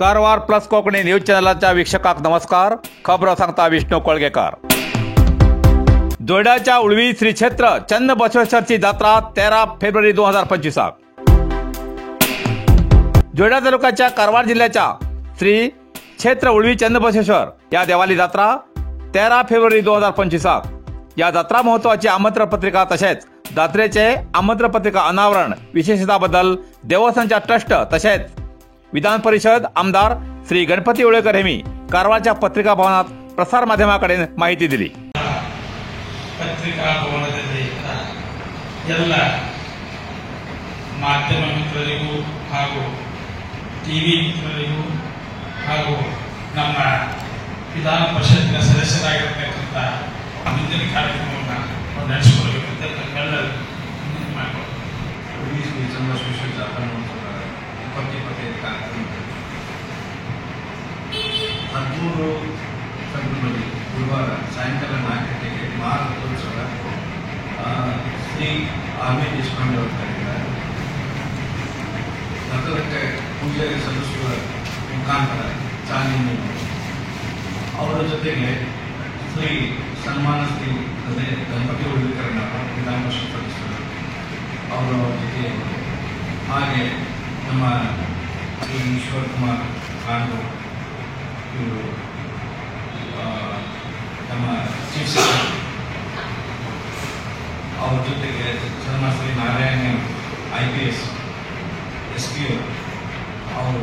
Karwar plus Konkani news चॅनलाच्या वीक्षकांक नमस्कार. खबरो सांगता विष्णू कोळगेकर. जोयडाच्या उळवी श्री क्षेत्र चन्न बसवेश्वरची जात्रा 13 फेब्रुवारी 2025. जोयडा तालुक्याच्या कारवार जिल्ह्याच्या श्री क्षेत्र उळवी चन्न बसवेश्वर या देवाली जात्रा 13 फेब्रुवारी 2025. या जात्रा महोत्सवाची आमंत्रण पत्रिका तसेच जात्रेचे आमंत्रण पत्रिका अनावरण विशेषताबद्दल देवस्थानच्या ट्रस्ट तसेच विधान परिषद आमदार श्री गणपती उळेकर हेमी कारवारच्या पत्रिका भवनात प्रसार माध्यमाकडे माहिती दिली. ಪತ್ರಿಕಾ ಭವನದಲ್ಲಿ ಎಲ್ಲ ಮಾಧ್ಯಮ ಮಿತ್ರರಿಗೂ ಹಾಗೂ ಟಿವಿ ಮಿತ್ರರಿಗೂ ಹಾಗೂ ನಮ್ಮ ವಿಧಾನ ಪರಿಷತ್ತಿನ ಸದಸ್ಯರಾಗಿರ್ತಕ್ಕಂಥ ಮುಂದಿನ ಕಾರ್ಯಕ್ರಮವನ್ನು ನಡೆಸಿಕೊಳ್ಬೇಕಂತ ತಮ್ಮೆಲ್ಲರೂ ಮಾಡಿಕೊಳ್ಳಿ. ಶ್ರೀ ಚನ್ನಬಸವೇಶ್ವರ ಜಾತ್ರಾ ಮಹೋತ್ಸವ 2025 ಕಾರ್ಯಕ್ರಮ 13 ಫೆಬ್ರವರಿ ಗುರುವಾರ ಸಾಯಂಕಾಲ 4 ಗಂಟೆಗೆ ಮಹಾರಥೋತ್ಸವ ಶ್ರೀ ಆರ್ ವಿ ದೇಶಪಾಂಡೆ ಅವರ ಕಡೆಯಿಂದ ರಥಕ್ಕೆ ಪೂಜೆ ಸಲ್ಲಿಸುವ ಮುಖಾಂತರ ಚಾಲನೆ ನೀಡಿದರು. ಅವರ ಜೊತೆಗೆ ಶ್ರೀ ಸನ್ಮಾನ ಶ್ರೀ ಅದೇ ಗಣಪತಿ ಉಳ್ಳಿಕರಣ್ಣವರು ವಿಧಾನ ಪರಿಷತ್ ಸದಸ್ಯರು ಅವರ ಜೊತೆ, ಹಾಗೆ ನಮ್ಮ ಶ್ರೀ ಈಶ್ವರ್ ಕುಮಾರ್ ಖಾಂಡು ಇವರು ನಮ್ಮ ಚೀಫ್ ಸೆಕ್ರೆಟರಿ, ಅವ್ರ ಜೊತೆಗೆ ಸನ್ಮಾನ Shri Narayana IPS SP ಅವರು,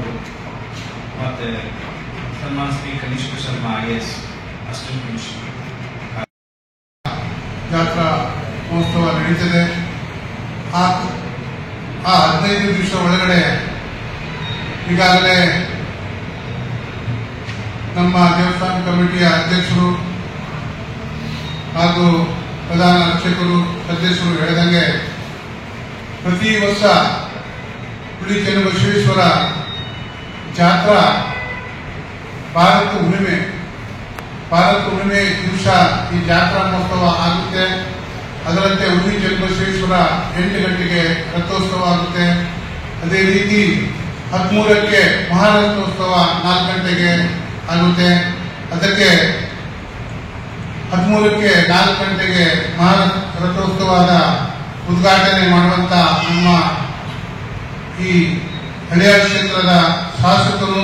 ಮತ್ತು ಸನ್ಮಾನ Shri Kanishka Sharma IAS assistant commissioner. ಜಾತ್ರಾ ಮಹೋತ್ಸವ ನಡೀತದೆ. ಆ 15 ದಿವಸ ಒಳಗಡೆ ಈಗಾಗಲೇ ನಮ್ಮ ದೇವಸ್ಥಾನ ಕಮಿಟಿಯ ಅಧ್ಯಕ್ಷರು ಹಾಗೂ ಪ್ರಧಾನ ಅರ್ಚಕರು ಸದಸ್ಯರು ಹೇಳಿದಂಗೆ ಪ್ರತಿ ವರ್ಷ ಹುಳಿ ಚನ್ನಬಸವೇಶ್ವರ ಜಾತ್ರಾ ಭಾರತ ಹುಣ್ಣಿಮೆ ದಿವಸ ಈ ಜಾತ್ರಾ ಮಹೋತ್ಸವ ಆಗುತ್ತೆ. ಅದರಂತೆ ಹುಳಿ ಚನ್ನಬಸವೇಶ್ವರ 8 ಗಂಟೆಗೆ ರಥೋತ್ಸವ ಆಗುತ್ತೆ. ಅದೇ ರೀತಿ 13ಕ್ಕೆ ಮಹಾರಥೋತ್ಸವ 4 ಗಂಟೆಗೆ ಆಗುತ್ತೆ. ಅದಕ್ಕೆ 13ಕ್ಕೆ 4 ಗಂಟೆಗೆ ಮಹಾರಥೋತ್ಸವದ ಉದ್ಘಾಟನೆ ಮಾಡುವಂತ ನಮ್ಮ ಈ ಹಳೆಯ ಕ್ಷೇತ್ರದ ಶಾಸಕರು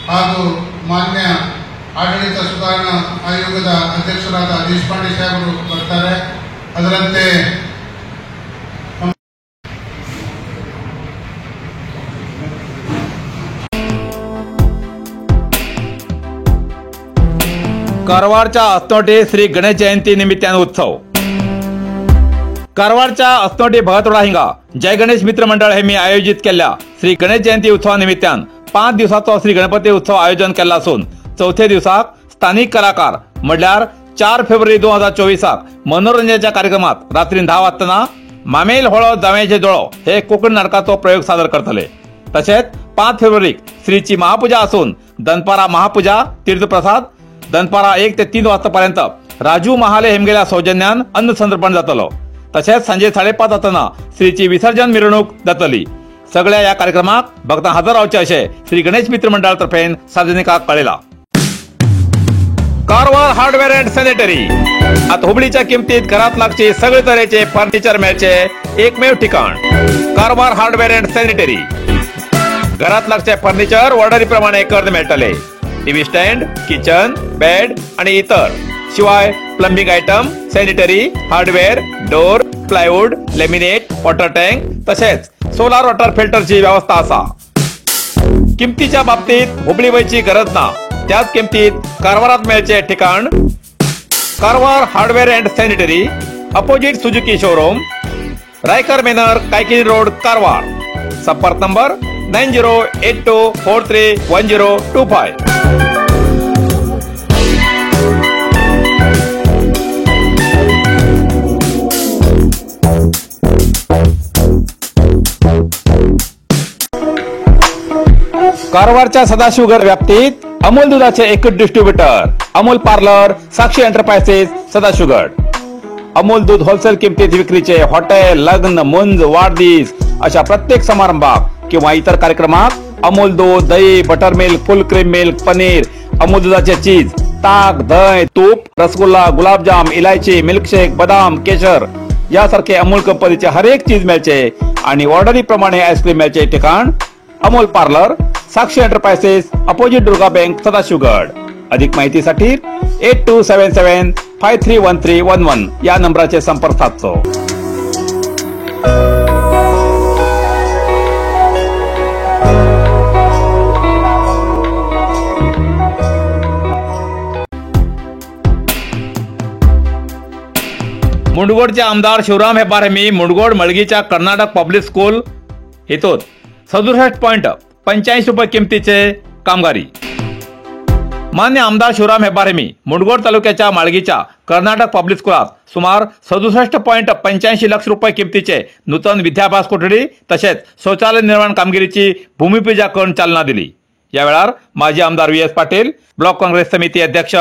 ಹಾಗೂ ಮಾನ್ಯ ಆಡಳಿತ ಸುಧಾರಣಾ ಆಯೋಗದ ಅಧ್ಯಕ್ಷರಾದ ದೇಶಪಾಂಡೆ ಸಾಹೇಬರು ಬರ್ತಾರೆ. ಅದರಂತೆ कारवारच्या असनोटी श्री गणेश जयंती निमित्तान उत्सव. कारवारच्या असनोटी भगतवाडा हिंगा जय गणेश मित्र मंडळ हे मी आयोजित केल्ल्या श्री गणेश जयंती उत्सवा निमित्तान 5 दिवसाचो श्री गणपती उत्सव आयोजन केल्लो आसून चवथे दिवसाक स्थानिक कलाकार म्हणल्यार 4 फेब्रुवारी 2024 मनोरंजनाच्या कार्यक्रमात रात्री 10 वाजताना मामेल होळो जावयाचे जोळो हे कोकण नाटकाचो प्रयोग सादर करतले. तशेंच 5 फेब्रुवारीक श्रीची महापूजा आसून दनपारा महापूजा तीर्थप्रसाद दनपारा 1 ते 3 वाजतापर्यंत राजू महाले हेमगेल्या सौजन्यान अन्न संतर्पण जातलो. तशेंच सांजे 5:30 जातना श्रीची विसर्जन मिरवणूक जातली. सगळ्या या कार्यक्रमाक भक्तां हजर रावचे अशें श्री गणेश मित्र मंडळ तर्फेन सार्वजनिकाक कळयला. कारवार हार्डवेअर अँड सॅनिटरी आता हुबळीच्या किमतीत घरात लागचे सगळे तरेचे फर्निचर मेळचे एकमेव ठिकाण कारवार हार्डवेअर अँड सॅनिटरी. घरात लागचे फर्निचर ऑर्डरी प्रमाणे करून मेळटले. टीव्ही स्टँड, किचन, बेड आणि इतर शिवाय plumbing item, sanitary, hardware, door, plywood, laminate, water tank तसेच सोलार वॉटर फिल्टरची व्यवस्था असा. किमतीच्या बाबतीत हुबळी वयची गरज ना, त्याच किमतीत कारवारात मेळचे ठिकाण Karwar hardware and sanitary, opposite Suzuki showroom, Raikar manor, Kaikini road, Karwar. संपर्क नंबर 9082431025. कारवारच्या सदाशिवगड व्याप्तीत अमूल दुधाचे एकच distributor Amul parlour, Sakshi enterprises, Sadashivgad. Amul दूध होलसेल किमतीत विक्रीचे हॉटेल, लग्न, मुंज, वाढदिवस अशा प्रत्येक समारंभाक किंवा इतर कार्यक्रमात अमूल दूध, दही, butter milk, full cream milk, paneer, Amul दुधाचे चीज, ताक, दही, तूप, रसगुल्ला, गुलाबजाम, इलायची, मिल्कशेक, बदाम, केशर यासारखे अमूल कंपनीचे हरेक चीज मेळचे आणि ऑर्डरी प्रमाणे आईस्क्रीम मेळचे ठिकाण Amul parlour, Sakshi enterprises, opposite Durga bank, Sadashivgad. अधिक माहितीसाठी 8277531311 या नंबराचे संपर्क साधतो. मुंडगोडचे आमदार शिवराम हेब्बार हेमी मुंडगोड मळगीच्या कर्नाटक पब्लिक स्कूल हेतूत 67.85 रुपये किमतीचे कामगारी. मान्य आमदार शिवराम हेब्बार हेमी मुंडगोड तालुक्याच्या माळगीच्या कर्नाटक पब्लिक स्कुलात सुमार 67.85 लाख रुपये किमतीचे नूतन विद्याभ्यास कोठडी तसेच शौचालय निर्माण कामगिरीची भूमिपूजा करून चालना दिली. या वेळार माजी आमदार V S Patil, block Congress समिती अध्यक्ष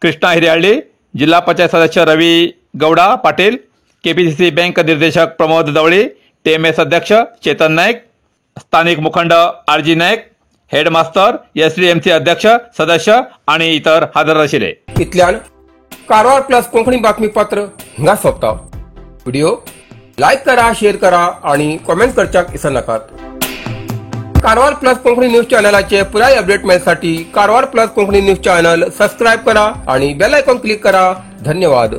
कृष्णा हिरेहळ्ळी, जिल्हा पंचायत सदस्य रवी गौडा पाटील, केपीसीसी बँक निर्देशक प्रमोद दवळी, टीएमएस अध्यक्ष चेतन नाईक, स्थानिक मुखंड R G Naik, headmaster, SDMC अध्यक्ष, सदस्य आणि इतर हजर आशिल्ले. इतल्यान कारवार प्लस कोंकणी बातमीपत्र हिंगा सोंपता. व्हिडिओ लायक करा, शेअर करा आणि कॉमेंट करच्याक विसरनाकात. कारवार प्लस कोंकणी न्यूज चॅनलाचे पुराय update मेळसाठी Karwar plus Konkani news channel subscribe करा आणि बेल आयकॉन क्लिक करा. धन्यवाद.